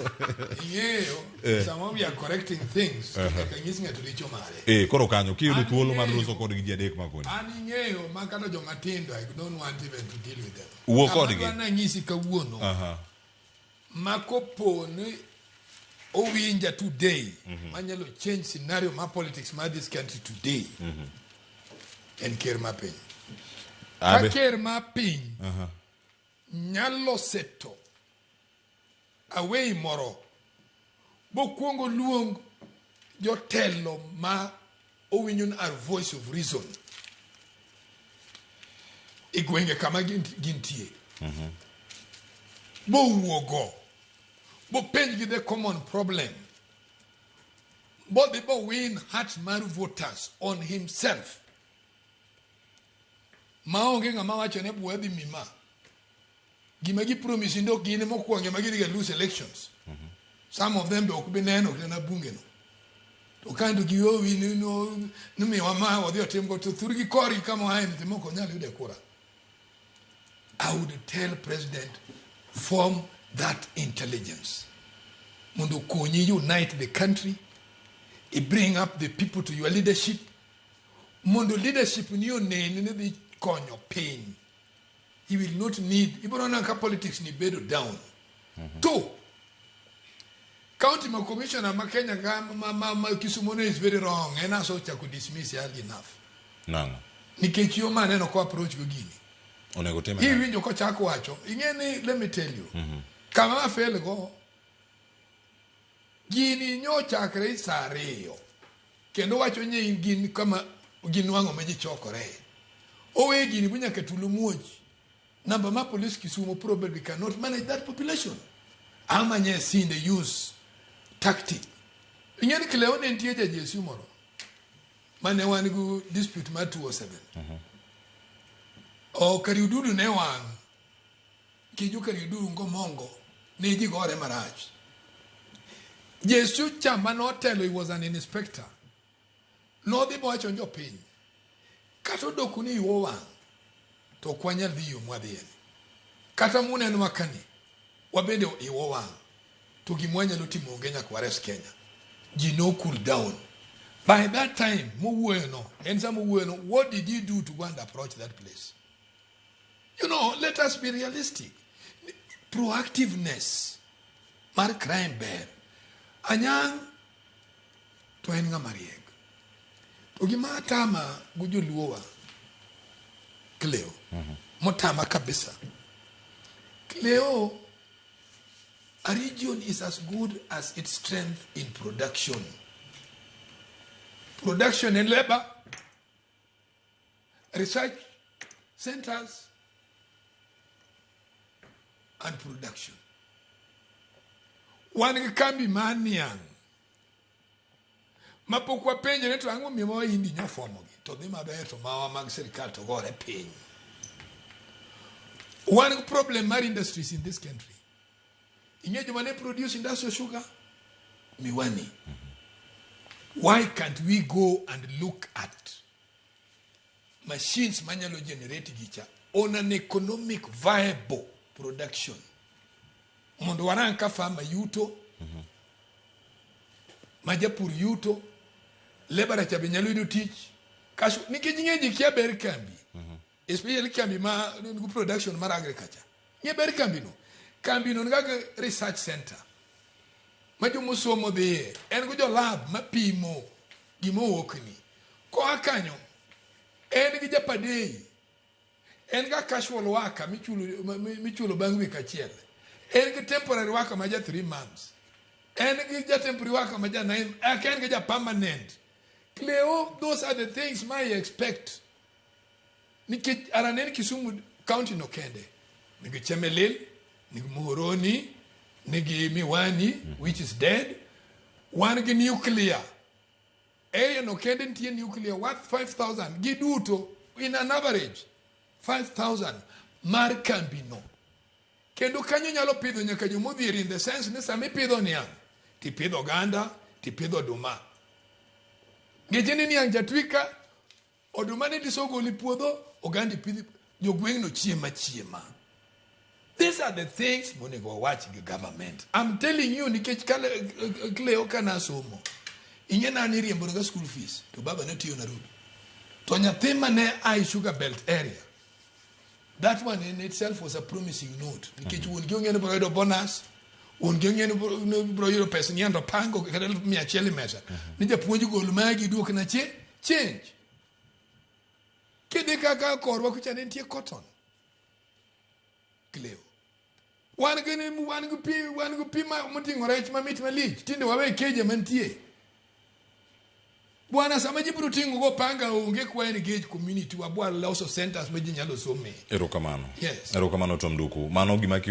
Ing'eyo, sama we are correcting things, nyaka nyis ng'ato richo mare. Eh, koro kanyo kiyudo An thuolo mar ing'eyo. loso kodgi ji adek makoni. An ing'eyo ma kata joma tindo, I don't want even to deal with them. Wuo Kama kodgi. adwa nanyisi kawuono, ma kopo ni owinja today, manyalo change scenario mar politics mar this country today, en ker mar piny. Ka Abe. ker mar piny nyalo seto away moro bokwongo luong jotelo ma owinjo ni are voice of reason e gwenge kama gintie bowuogo bopenjgi the common problem bodhi bo win heart mar voters on himself maonge ng'ama wacho ne bwa dhi mima gima gi promise ndok gin mokwongo ema gidhi ga lose elections. Some of them be ok bi neno kata na bunge no to kanto giyowi ni no ni miwa ma odhi otim go to thurgi korgi kama oaye nyithi moko ok nyal yude kura. I would tell president, form that intelligence mondo okonyi unite the country, i bring up the people to your leadership mondo leadership ni onen ni dhi konyo piny. He will not need ibiro neno ka politics ni bedo down. Two, county ma commissioner ma Kenya ka ma Kisumu ne is very wrong. En aso chako dismiss early enough. Nang'o? Nikech yo ma aneno ko approach go gini. Onego time nang'o? Iwinjo kochako wacho, ing'e ni, let me tell you, kama afel go, gini nyochakre sa 2 kendo wacho ni gin kama ginwang'o ma ji chokore. Owe gini bu nyaka tulo muoch. Namba ma police Kisumu probably cannot manage that population. Ama nye sinde use tactic. Ing'e ni Cleo ne nitie ja GSU moro mane wan go dispute mar 207. O Kariududu ne wang' kiju Kariududu ngomongo ne ji gore marach. Jesu cha manotelo, he was an inspector. Nodhi bowacho ni jopiny, kata odoko ni iwo wang' to ok wanyal dhi yo mwadhiye ni. Kata munenwa kani, wabende iwo wang' to gima wanyalo timo onge nyaka wares Kenya. Ji no cool down. By that time, mowuoyo no, en sama owuoyo no, what did he do to go and approach that place? Let us be realistic. Proactiveness mar crime ber. Anyang' to en ng'ama riek. To gima atama go joluowa, Cleo, motama kabisa. Cleo, a region is as good as its strength in production. Production in labor, research centers, and production. Wan gi kambi mar niang' mapok wapenjore to ang'o momiyo Wahindi nyofuomogi to dhi maber to mawa mag sirikal to gore piny. Wan gi problem mar industries in this country. Ing'e joma ne produce industrial sugar? Miwani. Why can't we go and look at machines manyalo generate gicha on an economic viable production mondo warang ka farmer yuto, ma japur yuto, laborer cha be nyalo yudo tich kaso nikech ing'e ji kia ber kambi, especially kambi ma nigi production mar agriculture. Ng'e ber kambi no, kambi no nigi research center ma jomosomo dhiye, en go jo lab mapimo gima owuokni koa kanyo, en gi japadei, en ga casual worker michulo bang' week achiel, en gi temporary worker ma ja 3 months, en gi ja temporary worker ma ja 9, en gi ja permanent. Cleo, those are the things ma I expect nikech aranen Kisumu county no kende nigi Chemelil, nigi Muhoroni, nigi Miwani, which is dead. Wan gi nuclear area no kende nitie nuclear worth 5000 giduto in an average 5000 mar kambi no kendo kanyo nyalo pidho nyaka jomodhier in the sense ni sama ipidho niang' tipidho oganda, tipidho oduma ngeche ni niang' jatwika oduma ne tisogolo e puodho, oganda ipidho, jogweng'no chiema chiema. These are the things monego wawach gi government. I'm telling you nikech kale Cleo kana somo. Ing'e na ni riembo ga school fees to baba ne tiyo Nairobi. To nyathi mane ai Sugar Belt area. That one in itself was a promising note. Nikech wuon gi ong'e ni biro yudo bonus. Wuon gi ong'e ni biro yudo pesa ni ando pango kata 100 e mesa. Ni japuonj gol magi duok na change. Kidhi kaka korwa kucha ne nitie cotton. Cleo. Wan gi wan gi pi wan gi pi moting'o rech mamit malich. Tinde wawe keje mantie. Bwana sama ji biro ting'o go panga onge kwa engage community wabwa loso centers ma ji nyalo some. Erokamano. Yes. Erokamano Tom Duku. Mano gima kiyudo